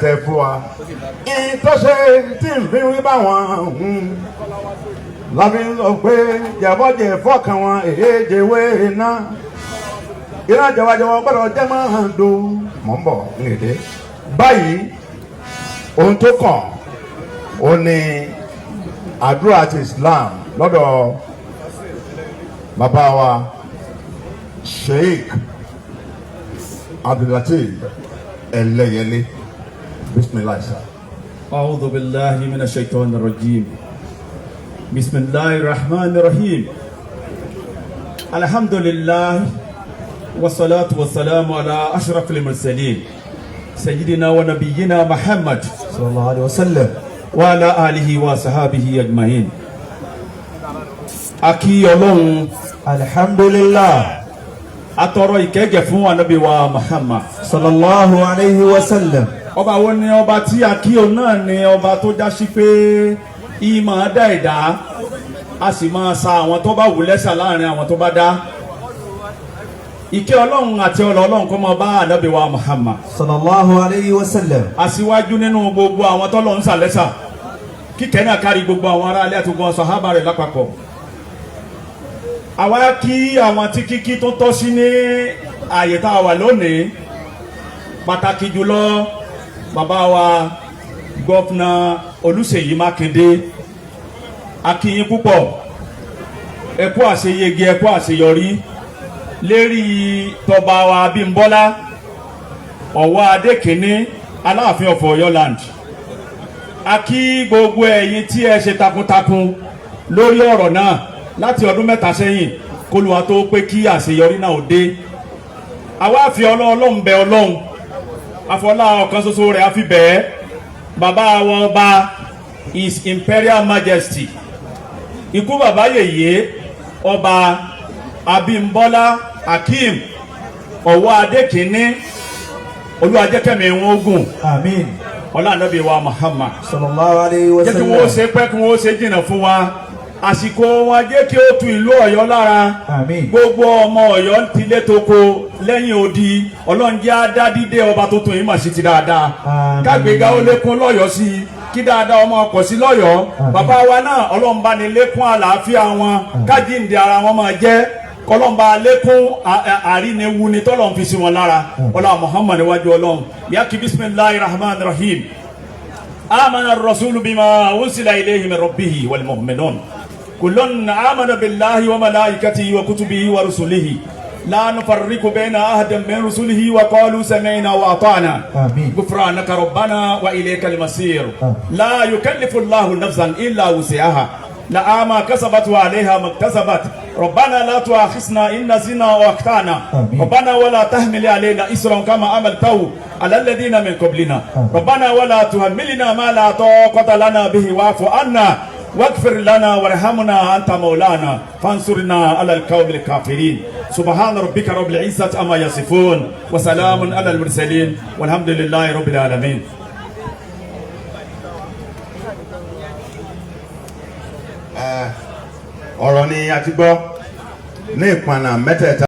Tẹ fún wa ìtọ́ṣe tí ń fi wí báwọn láfi ń sọ pé jẹ̀bọ́jẹ̀ fọ́kàn wọn èyí iná iná jẹwàjẹwà gbọ́dọ̀ jẹ́ máa do. Mọ̀ ń bọ̀ ń èdè báyìí. Ohun tó kàn ó ní àdúrà ti Islam lọ́dọ̀ bàbá wa Sheikh Abdulateef Ẹlẹ́yẹlé. Bismillah, sir. أعوذ بالله من الشيطان الرجيم. بسم الله الرحمن الرحيم. الحمد لله والصلاة والسلام على أشرف المرسلين، سيدنا ونبينا محمد صلى الله عليه وسلم. وعلى آله وصحابه أجمعين. A kí Ọlọ́run. Alhamdulillah. Atọrọ ìkẹ́gẹ́ fún Ànábì wa Muhammad. صلى الله عليه وسلم. Ọba wo ni ọba tí a kí? Òun náà ni ọba tó já sí pé ìmọ̀ dá ẹ̀dá, a sì máa sa àwọn tó bá wù lẹ́sà láàrin àwọn tó bá dá. Ìkẹ́ Ọlọ́run àti ọlọ́ Ọlọ́run kó máa bá Ànábì wa Muhammad, صلى الله عليه وسلم. Aṣíwájú nínú gbogbo àwọn tọ́lọ̀ ń sàlẹ́sà. Kíkẹ́ náà kárí gbogbo àwọn aráalé àti gbogbo sàhábà rẹ̀ lápapọ̀. Àwa kí àwọn tí kíkí tó tọ́ sí ní ààyè tá a wà lónìí, pàtàkì jùlọ bàbá wa Governor Olúṣèyí Mákindé. A kí yín púpọ̀. Ẹ kú àṣeyege, ẹ kú àṣeyọrí lérí tọba wa Abímbọ́lá Ọ̀wọ́ Adékínní, Aláàfin of Ọ̀yọ́ land. A kí gbogbo ẹ̀yin tí ẹ ṣe takuntakun lórí ọ̀rọ̀ náà láti ọdún 3 sẹ́yìn, kólúwa tó pé kí àṣeyọrí náà ó dé. Àwa fi Ọlọ́run bẹ Ọlọ́run, àfọlá ọ̀kan ṣoṣo rẹ̀, àfi bẹ́ẹ̀ bàbá wọn ọba, His Imperial Majesty, ikú bàbá yèyé, Ọba Abímbọ́lá Akeem Ọ̀wọ́ Adékínní. Olúwa, jẹ́ kẹ́mi wọn ogun. Àmín. Ọlá Ànábì wa Muhammad. صلى الله عليه Jẹ́ kí wọ́n وسلم. ṣe pẹ́, kí wọ́n ṣe jìnnà fún wa. Àsìkò wọn, jẹ́ kí ó tu ìlú Ọ̀yọ́ lára. Àmín. Gbogbo ọmọ Ọ̀yọ́ tilé toko, lẹ́yìn odi, Ọlọ́run jẹ́ á dá dídé ọba tuntun yìí mà sí ti dáadáa. Àmín. Kágbéga ó lékún lọ́yọ̀ọ́ sí i, kí dáadáa ọmọ ọkọ̀ sí lọ́yọ̀ọ́. Àmín. Bàbá wa náà, Ọlọ́run bá ní lékún àlàáfíà wọn, kájíǹde ara wọn máa jẹ́ kọlọ́mbà lékún àríniwu ni tọ́lọ́run fi sí wọn lára. Ọlá Muhammad níwájú Ọlọ́run yàkí. بسم الله الرحمن الرحيم. آمن الرسول بما أنزل إليه من ربه والمؤمنون، كل آمن بالله وملائكته وكتبه ورسله، لا نفرق بين أحد من رسله، وقالوا سمعنا وأطعنا. آمين. غفرانك ربنا وإليك المصير. آمين. لا يكلف الله نفسا إلا وسعها، لها ما كسبت وعليها ما اكتسبت. ربنا لا تؤاخذنا إن نسينا وأخطأنا. آمين. ربنا ولا تحمل علينا إصرا كما حملته على الذين من قبلنا. آمين. ربنا ولا تحملنا ما لا طاقة لنا به، واعف عنا واغفر لنا وارحمنا، أنت مولانا فانصرنا على القوم الكافرين. سبحان ربك رب العزة عما يصفون، وسلام على المرسلين، والحمد لله رب العالمين. Ọ̀rọ̀ ni a ti gbọ́ ní ìpànà mẹ́tẹ̀ẹ̀ta.